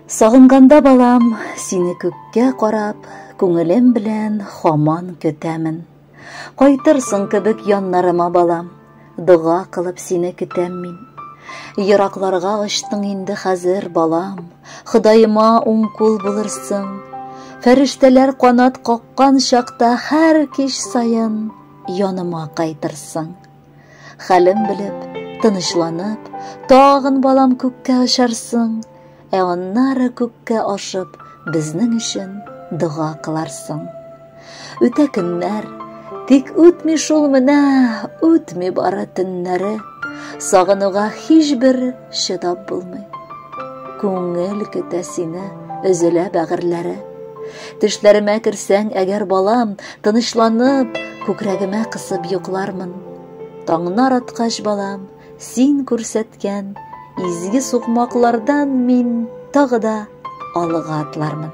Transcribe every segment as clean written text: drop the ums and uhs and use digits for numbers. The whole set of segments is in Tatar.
Сагынганда, балам, сине күккә карап, күңелем белән хаман көтәмен. Кайтырсың кебек яннарыма, балам, дога кылып сине көтәм мин. Еракларга очтың инде хәзер, балам, Ходаема уң кул булырсың. Фәрештәләр канат каккан чакта һәр кич саен яныма кайтырсың. Хәлем белеп, тынычланып, тагын балам күккә очарсың, ә аннары күккә ашып, безнең өчен дога кыларсың. Үтә көннәр, тик үтми шул менә, үтми бары төннәре. Сагынуга һичбер чыдап булмый. Күңел көтә сине, өзелә бәгырьләре. Төшләремә керсәң, әгәр балам, тынычланып, күкрәгемә кысып йоклармын. Таңнар аткач, балам, син күрсәткән изге сукмаклардан мин тагы да алга атлармын.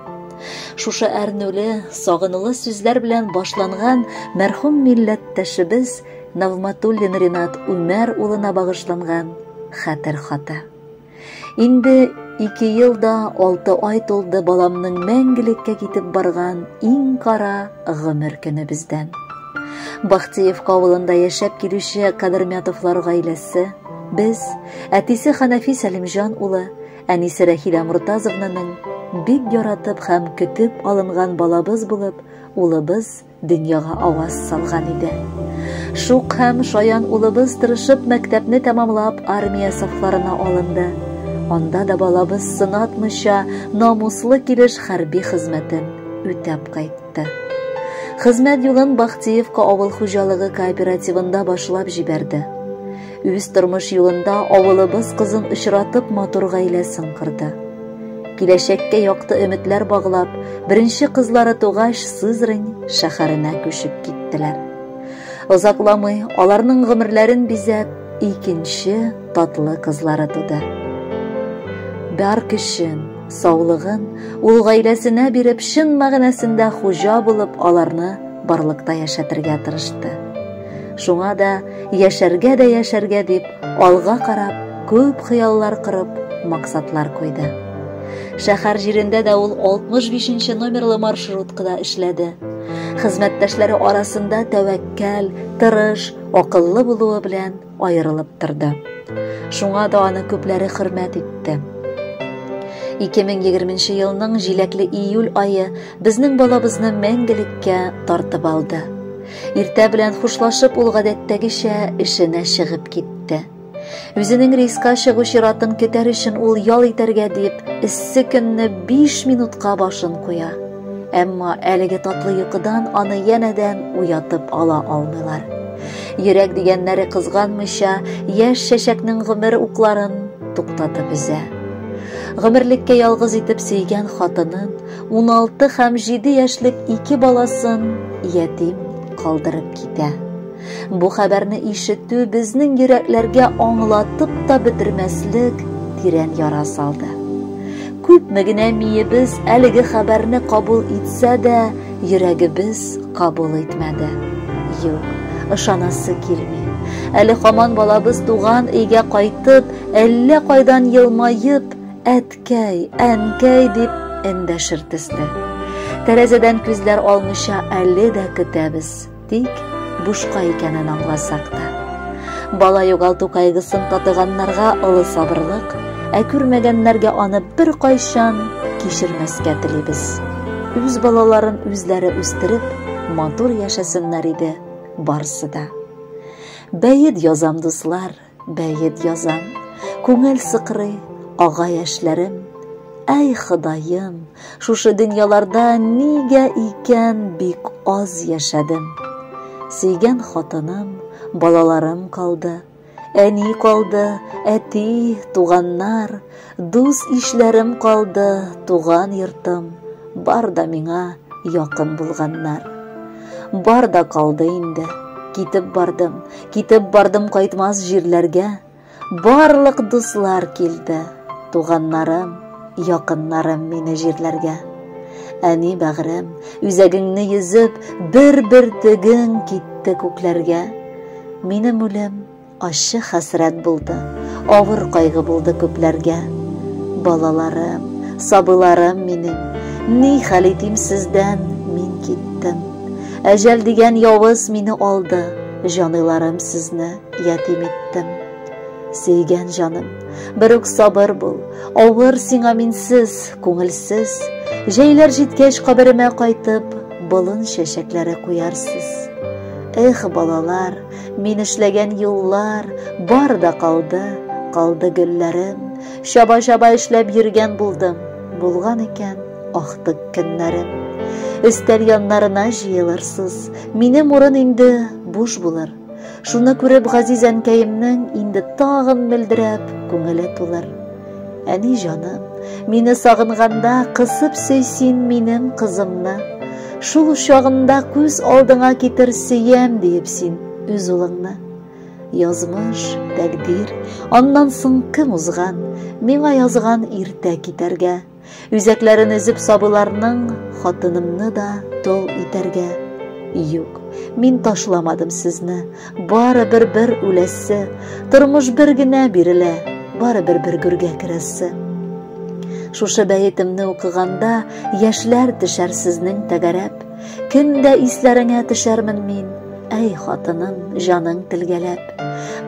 Шушы әрнүле, сагынулы сүзләр белән башланган мәрхүм милләттәшебез Навматуллин Ринат Умәр улына багышланган хәтер хаты. Инде 2 ел да 6 ай тулды баламның мәңгелеккә китеп барган иң кара гомер көне бездән. Бахтиевка авылында яшәп килүче Кадырмятовлар гаиләсе, без, әтисе Ханафи Сәлимҗан улы, әнисе Рәхилә Муртазовнаның бик яратып һәм көтеп алынган балабыз булып, улыбыз дөньяга аваз салган иде. Шук һәм шаян улыбыз тырышып мәктәпне тәмамлап армия сафларына алынды. Анда да балабыз сынатмыйча намуслы килеш хәрби хезмәтен үтәп кайтты. Хезмәт юлын Бахтиевка авыл хуҗалыгы кооперативында башлап җибәрде. Үз тормыш юлында авылыбыз кызын очратып матур гаиләсен корды. Киләчәккә якты өметләр баглап, беренче кызлары тугач, Сызрань шәһәренә күчеп киттеләр. Озакламый аларның гомерләрен бизәп, икенче татлы кызлары туды. Бар көчен, саулыгын ул гаиләсенә биреп, чын мәгънәсендә хуҗа булып, аларны барлыкта яшәтергә тырышты. Шуңа да яшәргә дә яшәргә дип, алга карап, күп хыяллар корып, максатлар куйды. Шәһәр җирендә дә ул 65 номерлы маршруткада эшләде. Хезмәттәшләре арасында тәвәккәл, тырыш, акыллы булуы белән аерылып торды. Шуңа да аны күпләре хөрмәт итте. 2020 елның җиләкле июль ае безнең балабызны мәңгелеккә тартып алды. Иртә белән хушлашып, ул гадәттәгечә эшенә чыгып китте. Үзенең рейска чыгу чиратын көтәр өчен ул ял итәргә дип, эссе көнне 5 минутка башын куя. Әмма әлеге татлы йокыдан аны янәдән уятып ала алмыйлар. Йөрәк дигәннәре кызганмыйча, яшь чәчәкнең гомер укларын туктатып өзә. Гомерлеккә ялгыз итеп сөйгән хатынын, 16 һәм 7 яшьлек ике баласын ятим калдырып китә. Бу хәбәрне ишетү безнең йөрәкләргә аңлатып та бетермәслек тирән яра салды. Күпме генә миебез әлеге хәбәрне кабул итсә дә, йөрәгебез кабул итмәде. Юк, ышанасы килми. Әле һаман балабыз туган өйгә кайтып, әллә кайдан елмаеп, әткәй, әнкәй дип эндәшер төсле. Тәрәзәдән күзләр алмыйча әле дә көтәбез. Тик бушка икәнен аңласак та. Бала югалту кайгысын татыганнарга олы сабырлык, ә күрмәгәннәргә аны беркайчан кичермәскә телибез. Үз балаларын үзләре үстереп, матур яшәсеннәр иде барысы да. Бәет язам, дуслар, бәет язам. Күңел сыкрый, ага яшьләрем. Әй, Ходаем, шушы дөньяларда нигә икән бик аз яшәдем. Сөйгән хатыным, балаларым калды. Әни калды, әти, туганнар, дус ишләрем калды, туган йортым, бар да миңа якын булганнар. Бар да калды инде. Китеп бардым, китеп бардым кайтмас җирләргә. Барлык дуслар килде, туганнарым, якыннарым мине җирләргә. Әни бәгърем, үзәгеңне йөзеп, бер бөртегең китте күкләргә. Минем үлем ачы хәсрәт булды. Авыр кайгы булды күпләргә. Балаларым, сабыйларым минем, ни хәл итим сездән, мин киттем. Әҗәл дигән явыз мине алды, җаныйларым сезне ятим иттем. Сөйгән җаным, берүк сабыр бул, авыр сиңа минсез, күңелсез. Җәйләр җиткәч каберемә кайтып, болын чәчәкләре куярсыз. Эх, балалар, мин эшләгән юллар бар да калды, калды гөлләрем. Чаба-чаба эшләп йөргән булдым, булган икән ахтык көннәрем. Өстәл яннарына җыелырсыз, минем урын инде буш булыр. Шуны күреп газиз әнкәемнең инде тагын мөлдерәп күңеле тулыр. Әни җаным, мине сагынганда кысып сөй син минем кызымны. Шул чагында күз алдыңа китер сөям диеп син үз улыңны. Язмыш, тәкъдир, аннан соң кем узган, миңа язган иртә китәргә. Үзәкләрен өзеп сабыйларның хатынымны да тол итәргә. Юк, мин ташламадым сезне. Барыбер бер үләсе, тормыш бер генә бирелә, барыбер бер гүргә керәсе. Шушы бәетемне укыганда яшьләр төшәр сезнең тәгәрәп. Кемдә исләреңә төшәрмен мин, әй хатыным, җаның телгәләп.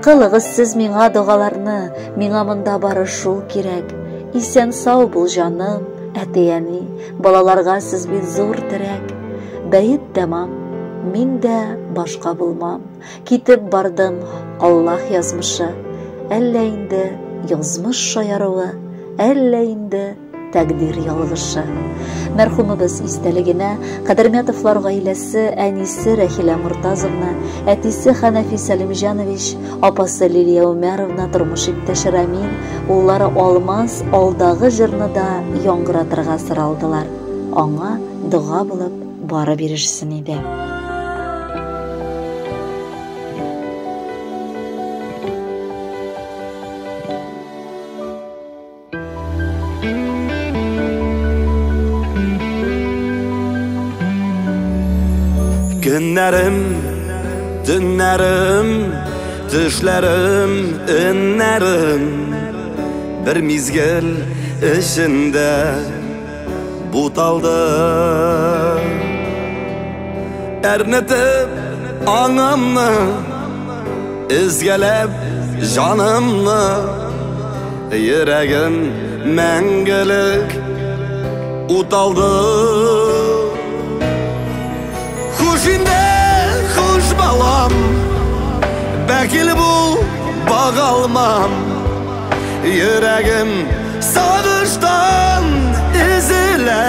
Кылыгыз сез миңа догаларны, миңа монда бары шул кирәк. Исән сау бул, җаным, әти-әни, балаларга сез бит зур терәк. Бәет тәмам, мин дә башка булмам. Китеп бардым, Аллаһ язмышы. Әллә инде язмыш шаяруы, әллә инде тәкъдир ялгышы. Мәрхүмебез истәлегенә Кадермятовлар гаиләсе, әнисе Рәхилә Мортазовна, әтисе Хәнәфи Сәлимҗанович, апасы Лилия Умяровна, тормыш иптәше Рамил, уллары Алмаз алдагы җырны да яңгыратырга соралдылар. Аңа дога булып барып ирешсен иде. Көннәрем, төннәрем, төшләрем, өннәрем бер мизгел эчендә буталды. Әрнетеп аңымны, өзгәләп җанымны, йөрәгем мәңгелек уталды. Хуш инде, хуш балам, бәкил бул, багалмам. Йөрәгем сагыштан өзелә.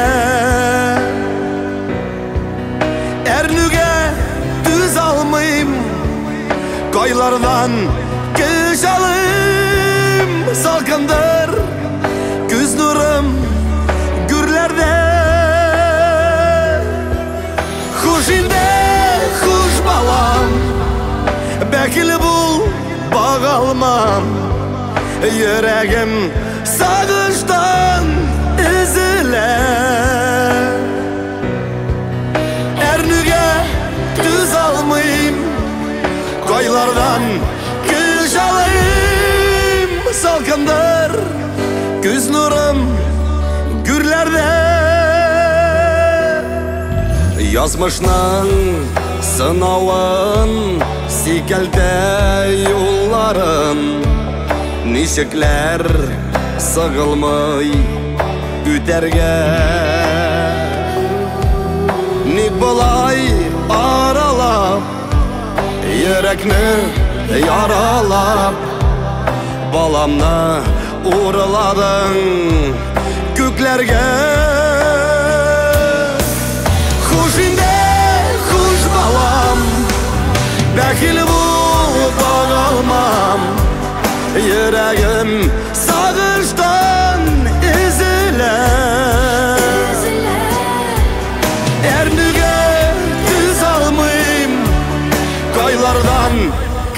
Әрнүгә түз алмыйм, кайлардан көч алыйм. Салкындыр күз нурым гүрләрдә. Хуш инде, хуш балам, бәкил бул, багалмам. Йөрәгем сагыштан өзелә. Әрнүгә түз алмыйм, кайлардан көч алыйм. Салкындыр күз нурым гүрләрдә. Язмышның сынавын, сикәлтә юлларын, ничекләр сыгылмый үтәргә. Ник болай аралап, йөрәкне яралап, баламны урладың күкләргә. Хуш инде, хуш балам, бәхил бул, багалмам. Йөрәгем сагыштан өзелә. Әрнүгә түз алмыйм, кайлардан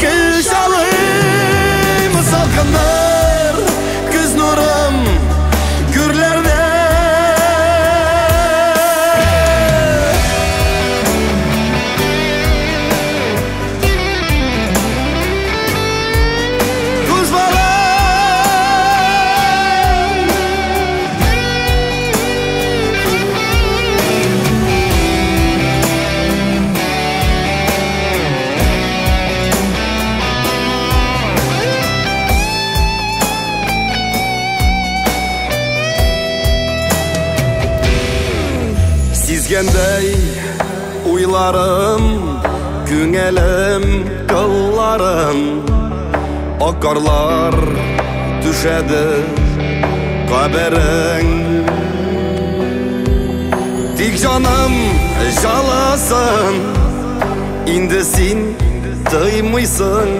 көч алыйм. Салкындыр күз нурым гүрләрдә. Хуш балам. Өзгәндәй уйларым, күңелем кылларын, акарлар түшәде каберең. Тик җаным җылысын инде син тоймыйсың,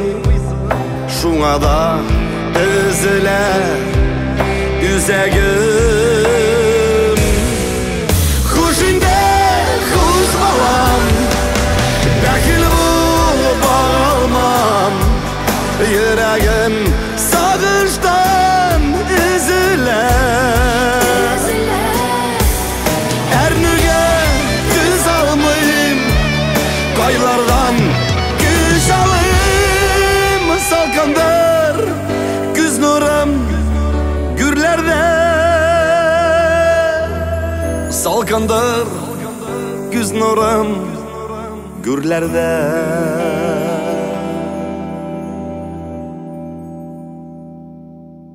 шуңа да өзелә үзәгем. Хуш инде, хуш балам, бәхил булып алмам, йөрәгем сагыштан өзелә. Әрнүгә түзә алмыйм, кайлардан көч алыйм, салкындыр күз нурым гүрләрдә. Салкындыр күз нурым гүрләрдә.